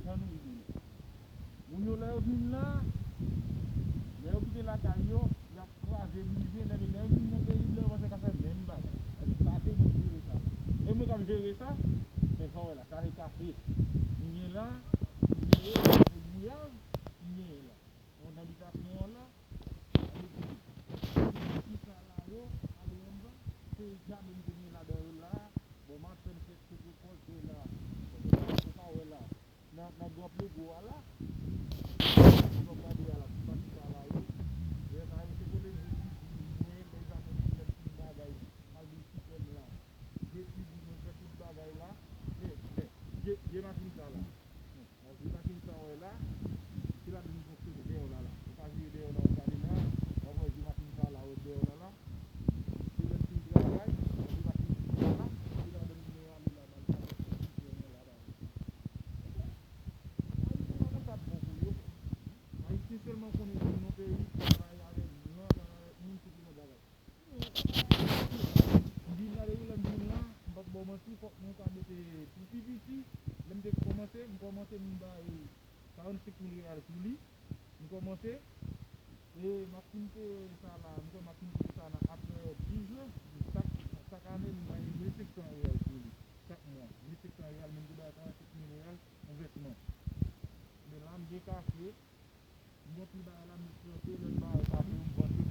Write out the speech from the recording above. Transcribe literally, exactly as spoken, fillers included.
Jan nou rive la. Moun yo, lè yo vin la, lè yo kite lakay yo, y ap kraze, brize, lè, lè yo vin nan peyi blan, yo panse ka fè menm bagay. Sa se nou k jere sa. E mwen k ap jere sa, men sa w wè la, sa se kafe. M gen la, m gen yo, se gouyave, m gen la. Nan bitasyon an la, ale kote. Ti sa la yo, ale anndan, se jaden m te gen ladan yo la, bò maten m fèk sot rekòlte la, ou ka wè la, nan, nan gran plegwo a la, si w ap gade a la, ti pati sa la yo, lè sa yo se kote m jwe figi, mwen, lè jaden m fèk ti bagay, malgre ti frè m la, jwe figi, mwen fè tout bagay la, men, men, vye, vye machin sa la. Nan vye machin sa w wè la, se ladan li fonksyone dèyè w la la. Ou ka vire dèyè w la, w gade la, w ap wè vye machin sa la, w wè dèyè w la la. Se lè m fin travay, nan vye machin sa la, se ladan li ale la, nan l ka fè kòb li fè mwen la, ba. Ayisyen pa konn sa k bon pou yo. Ayisyen sèlman konnen vin nan peyi, travay avèk blan, travay avèk moun, se pou yon bagay. M vin la depi lè m vin la, m p ap ba w manti, fòk mwen ta mete pou pi piti, lè m te kòmanse, m kòmanse m bay karannsenk mil reyal sou li. M kòmanse, e m ap fin peye sa la, m kwè m ap fin peye sa nan apre diz jou, chak, chak ane m bay mil senk san reyal sou li, chak mwa, mil senk san reyal, men m te bay karannsenk mil reyal an vèsman. Men la, m gen kafe, m gen anpil bagay la, m plante, lè m bay kafe yo, m vande,